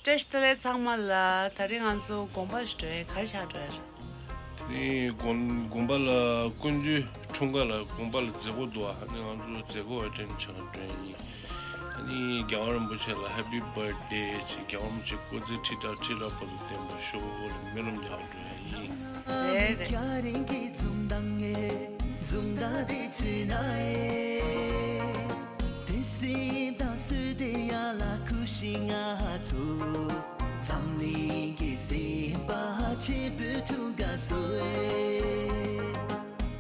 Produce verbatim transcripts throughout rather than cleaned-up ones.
བཀྲ་ཤིས་བདེ་ལེགས་ཚང་མ་ལ། དེ་རིང་ང་ཚོ་དགོན་པ་ཞིག་འགྲོ་ཡས། ག་རེ་བྱ་འགྲོ་ཡས་རེད། དེ་དགོན་དགོན་པ་ལ་སྐུ་མདུན་འཁྲུངས་སྐར་ལ་དགོན་པ་ལ་མཛད་སྒོ་འདུག་ཨ་ནི་ང་ཚོ་མཛད་སྒོ་བ་དྲན་ཆགས་འགྲོ་ཡས་ཡིན། ཨ་ནི་རྒྱལ་བ་རིན་པོ་ཆེ་ལ་ཧེ་པི་བར་ཐ་ཌེ་ཅེས། རྒྱལ་བ་རིན་པོ་ཆེ་སྐུ་ཚེ་ཁྲི་ཕྲག་ཁྲི་ཕྲག་བར་དུ་བརྟན་པར་ཤོག་ལ་སྨོན་ལམ་རྒྱག་འགྲོ་ཡས་ཡིན། རེད་རེད། དེ་སེམས་དང་བསོད་བདེ་ཡར་ལ་ཁུ་ཤི་ང་ཚོ། འཛམ་གླིང་གི་སེམས་པ་ཆེན་པོའི་ཐུགས་ཀ་སོ།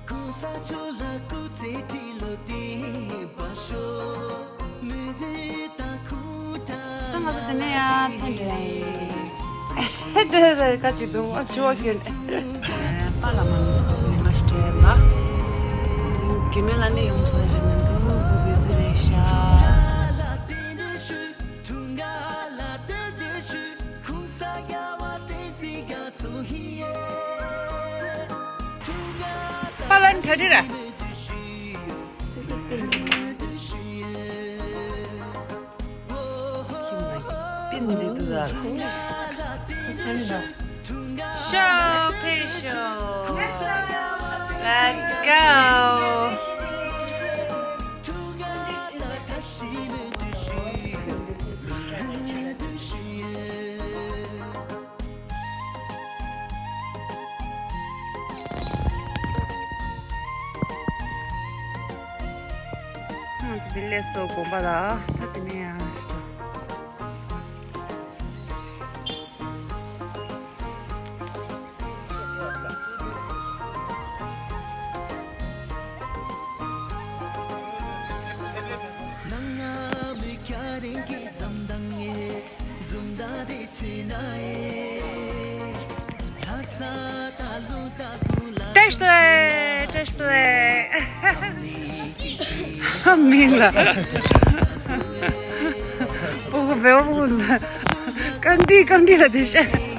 གོང་ས་མཆོག་ལ་སྐུ་ཚེ་ཁྲི་ལོ་བརྟན་པར་ཤོག་སྨོན་འདུན་དང་ཁུངས་དྲངས། ད་ང་ཚོ་དེ་ནས་ཡར་ཐོན་འགྲོ་ཡ་ཡིན། ཧེ་དེ་རེད། ཁ་ཅིག་འདུག་ཨ་ཅོ་གྱོན། པཱ་ལགས་མ་འདུག་མི་མ་སྤྲད་ལ། རྒྱུས་མེད་ལ་ནི་ཡོང་ཐུབ་རེད་མི་འདུག་ཁོ་བི་ཟི་རེད་ཤག་པཱ་ལགས་གྲ་སྒྲིག་ར། ཁྱིམ་ནང་གི་པིན་འདི་འདུག་ཨ། ཤོག་ཕེབས་ཤོག Let's go. ང་ཚོ་འདི་སླེབས་སོང་དགོན་པ་ལ། ད་དེ་ནས་ཡང་། བཀྲ་ཤིས་བདེ་ལེགས། བཀྲ་ཤིས་བདེ་ལེགས། མིན་ལ། སྤུ་གུ་བེའུ་སྤུ་གུ་ལ། རྐང་དྲི་རྐང་དྲི་ལ་དེ་བཤད།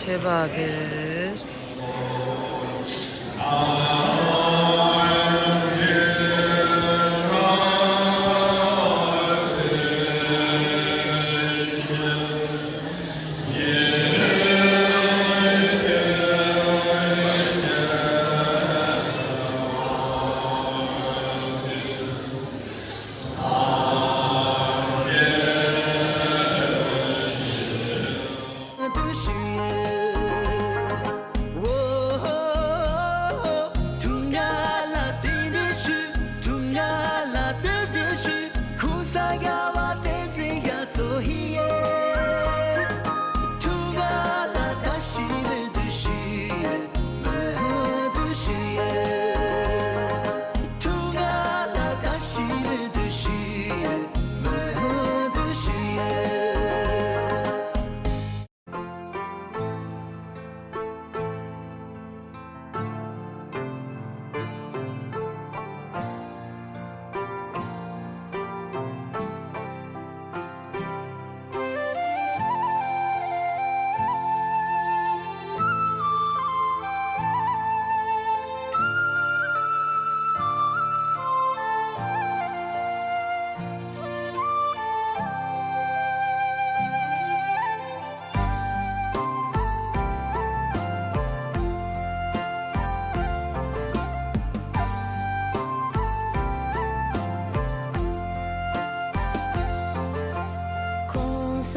མཆོད་པ་ཕུལ།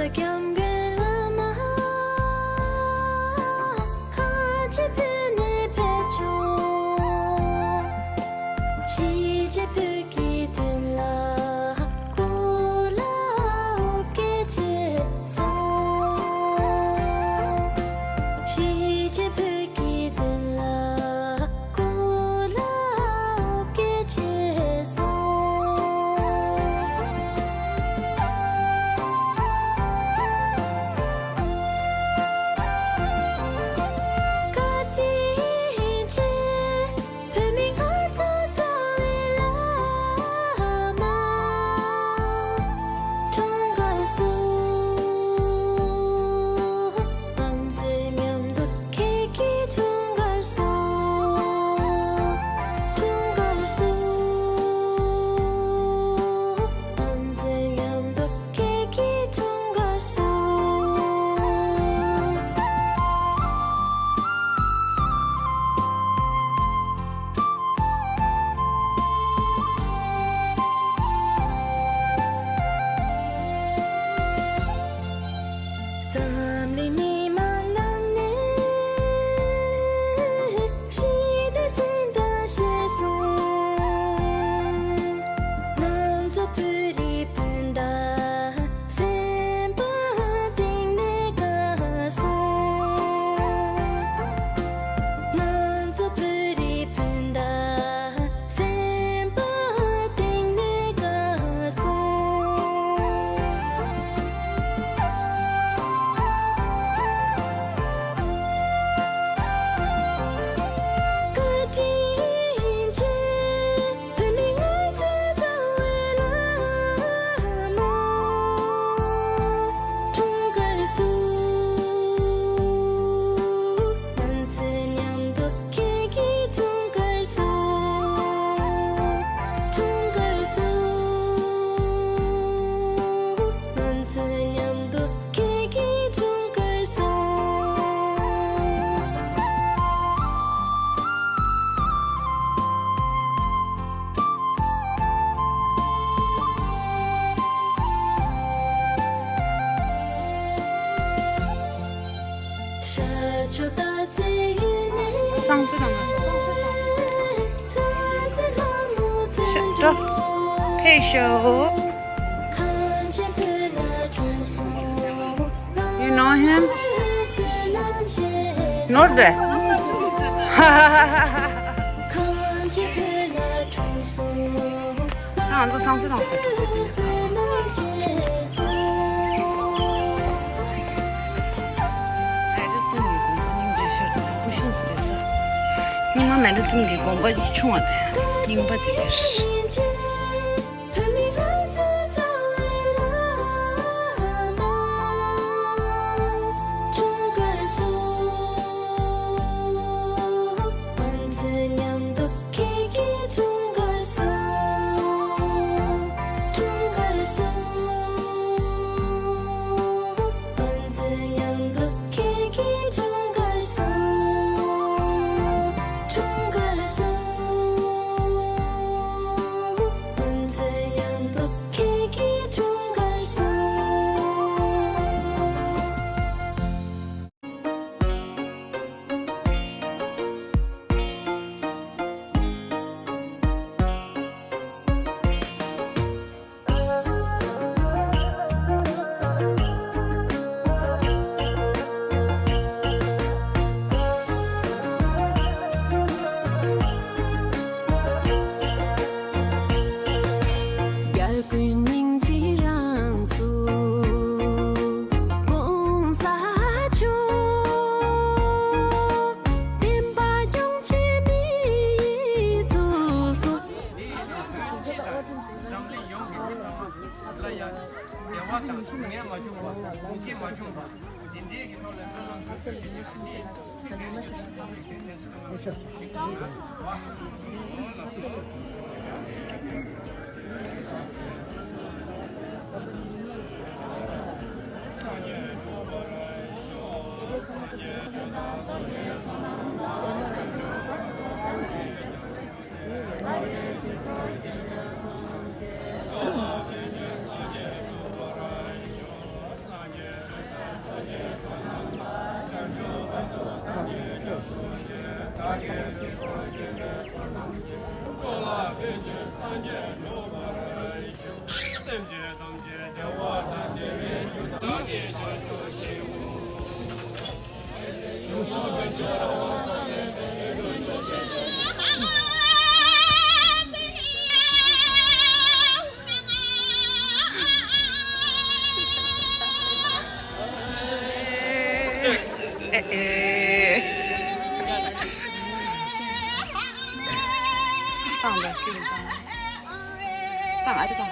སྐྱབས་མགོན་བླ་མ་ཁ་ཆེ་བོད་ནས་ཕེབས་བྱུང་། གཞིས་བྱེས་བོད་ཀྱི་དོན་ལ་སྐུ་ལ་འོ་བརྒྱལ་བྱས་སོང་། གཞིས་བྱེས་བོད་ཀྱི་དོན་ལ་སྐུ་ལ་འོ་བརྒྱལ་བྱས་སོང་། བཀའ་དྲིན་ཆེ། བོད་མི་ང་ཚོ་རྩ་བའི་བླ་མ། འཁྲུངས་སྐར་བཟོ། ང་ཚོས་མཉམ་དུ་ཁྱེད་ཀྱི་འཁྲུངས་སྐར་བཟོ། འཁྲུངས་སྐར་བཟོ། ང་ཚོས་མཉམ་དུ་ཁྱེད་ཀྱི་འཁྲུངས་སྐར་བཟོ། འཛམ་གླིང་མི་མང་ནང་ནས་ཞི་བདེ་གཟེངས་རྟགས་བཞེས་སོང་། ང་ཚོ་བོད་རིགས་སྤུན་ཟླ་སེམས་པ་གཏིང་ནས་དགའ་སོང་། ང་ཚོ་བོད་རིགས་སྤུན་ཟླ་སེམས་པ་གཏིང་ནས་དགའ་སོང་། བཀའ་དྲིན་ཆེ། བོད་མི་ང་ཚོའི་རྩ་བའི་བླ་མ། འཁྲུངས་སྐར་བཟོ། ང་ཚོས་མཉམ་དུ་ཁྱེད་ཀྱི་འཁྲུངས་སྐར་བཟོ། འཁྲུངས་སྐར་བཟོ། ང་ཚོས་མཉམ་དུ་ཁྱེད་ཀྱི་འཁྲུངས་སྐར་བཟོ། བསང་ཆུ་དང་། ཤ་འགྲོ། ཕེབས་ཤོག You know him? ནོར་དེ། ཧ་ཧ་ཧ་ཧ། ང་ཚོ་སང་སི་རང་སོ་ཐུག་པའི་དུས་སུ། མེ་ཌི་སིན་གྱི་དགོན་པ་སྙིང་རྗེ་ཤར་དུ་སྐུ་ཞིང་ཞིག་བསྡད་ས། སྙིང་མ་མེ་ཌི་སིན་གྱི་དགོན་པ་ཆུང་བ་དེ་རྙིང་པ་དེ་རེད། རྒྱལ་ཀུན་སྙིང་རྗེའི་རང་གཟུགས་གོང་ས་མཆོག་བསྟན་པ་སྐྱོང་ཆེད་མི་ཡི་གཙུག་སོ། འཛམ་གླིང་ཡོངས་ཀྱི་མི་ཚང་མ་ལ་ཡང་བདེ་བ་དང་སྡུག་བསྔལ་མ་བྱུང་བ། དགོངས་འགལ་མ་བྱུང་བ། འདི་འདྲའི་གི་ཐོག་ལ་བསོད་ནམས་འདི་འདྲའི་གི་ཐོག་ལ་བསོད་ནམས་འདི་འདྲའི་གི་ཐོག་ལ་ ཨེ། བཏང་དང་ཁྱོད་ཀྱིས་བཏང་། བཏང་། ཨ་ཅེ་བཏང་།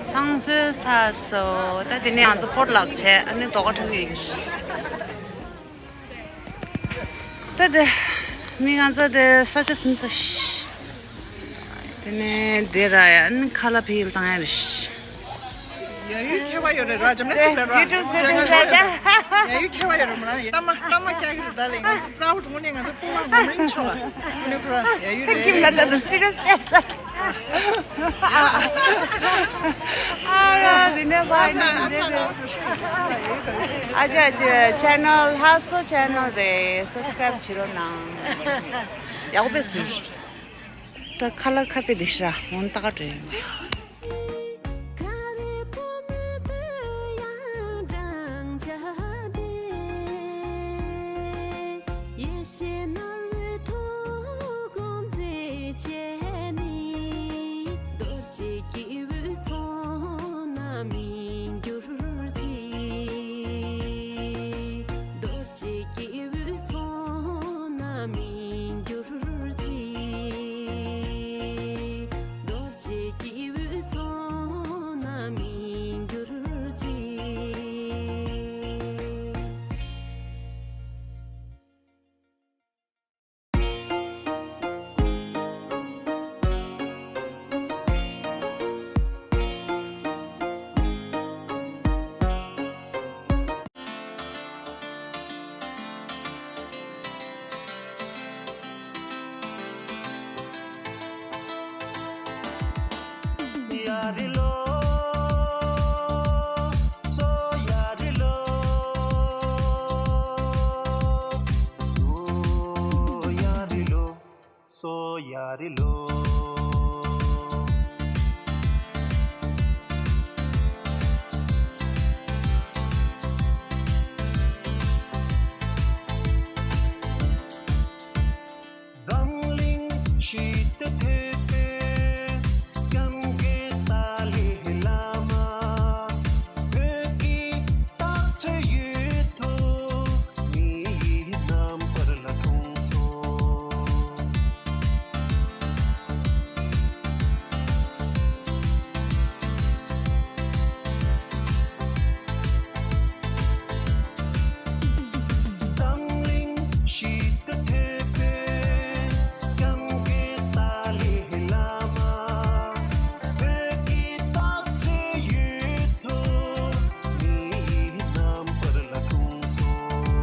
ཚང་སོས་ཚར་སོང་། ད་དེ་ནས་ང་ཚོ་པོ་ཊི་ལག་བྱས། ཨ་ནི་རྡོ་ཁ་འཁྲུ་གི་ཡོད། ད་དེ་མི་ང་ཚོ་དེ་ས་ཆ་ཟིན་ཚར། དེ་ནས་དེ་ར་ཡ་ཨ་ནི་ཁ་ལག་ཕ་གིར་བཏང་ཡ་རེད། ཡ་ཡུལ་ཁྱད་པར་ཡོད་རེད་ར། འཇམ་ལ་ཅིག་ལ་ར། ཡུལ་གྲུ་ཟེར་དུས་ར། ཡ་ཡུལ་ཁྱད་པར་ཡོད་རེད་མ་ར། ཡ་གཏའ་མ་གཏའ་མ་རྒྱག་གི་རེད། ད་ལས་ང་ཚོ་པྲའུ་ཌི་དངོས་གནས་ང་ཚོ་སྤོ་བོ་ངོ་མ་ཡིན་ཆོག་ག། དངོས་གནས་ཁོ་ར་ཡ་ཡུལ་རེད། ཁྱིམ་ལ་ད་དུང་སི་རི་ཡས་ཆགས་སོང་། ཨ་ཡ་དེ་ནས་ཕར་ནས་འདི་རེད། ཨ་ཅེ་ཨ་ཅེ་ཆེ་ནལ་ལྷ་བཟོ་ཆེ་ནལ་རེད། སབ་སི་ཀ་རའིབ་བྱེད་རོགས་གནང་། ཡག་པོ་དཔེ་བཟོས། ད་ཁ་ལག་ཁ་དཔེ་འདི་ཤ་འོང་ཏག་འདྲ་ཡོད། སོ་ཡ་རི་ལོ། འཛམ་གླིང་ཞི་བདེ་ཐོབ་པའི་སྐྱབས་མགོན་ཏཱ་ལའི་བླ་མ། བོད་ཀྱི་རྟགས་མཚོན་ཡུལ་དུ་མི་ཡི་རྣམ་པར་ལ་ཐོང་སོང་། འཛམ་གླིང་ཞི་བདེ་ཐོབ་པའི་སྐྱབས་མགོན་ཏཱ་ལའི་བླ་མ། བོད་ཀྱི་རྟགས་མཚོན་ཡུལ་དུ་མི་ཡི་རྣམ་པར་ལ་ཐོང་སོང་།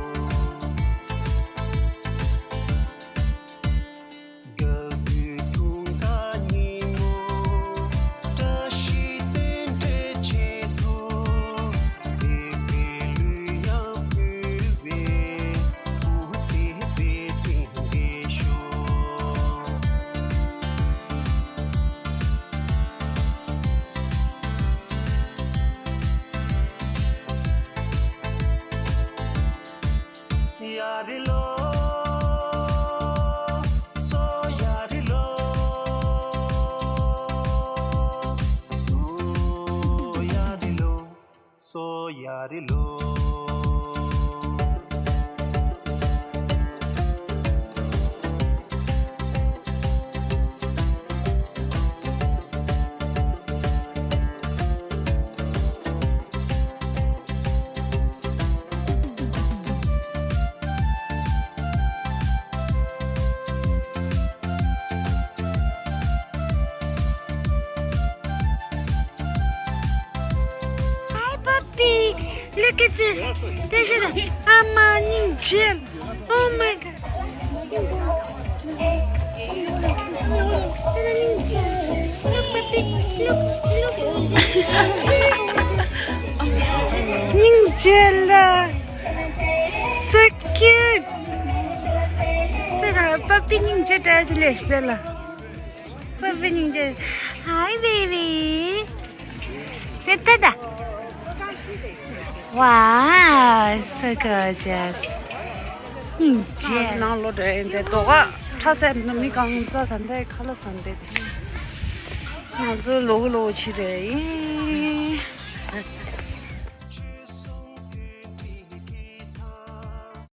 རྒྱལ་པོའི་འཁྲུངས་སྐར་ཉིན་མོ། བཀྲ་ཤིས་རྟེན་འབྲེལ་ཆེད་དུ། བོད་པའི་གླུ་དབྱངས་ཕུལ་བའི་སྐུ་ཚེ་མཛད་འཕྲིན་འགྲེལ་ཤོག། ཡ་རི་ལོ། སོ་ཡ་རི་ལོ། སོ་ཡ་རི་ལོ། སོ་ཡ་རི་ལོ། Hi, puppies. Look at this. This is a, a morning gym. Oh my God. Look, puppy. སྙིང་རྗེ་ལ། So cute. དེ་ལ་པ་པི་སྙིང་རྗེ་དྲ་ཅི་ལེ་ཟེར་ལ། པ་པི་སྙིང་རྗེ། Hi baby. དེ་ལྟ་ད། Wow, so gorgeous. སྙིང་རྗེ། ནང་ལོ་འདྲ་ཡིན་ཏེ་རྡོ་ཁ་ཁྲ་སེ་ནི་མི་གང་ཟ་ད་འདའི་ཁ་ལ་ཟ་འདའི་དེ། ང་ཚོ་ལོ་ལོ་ཆི་རེད་ཡིན།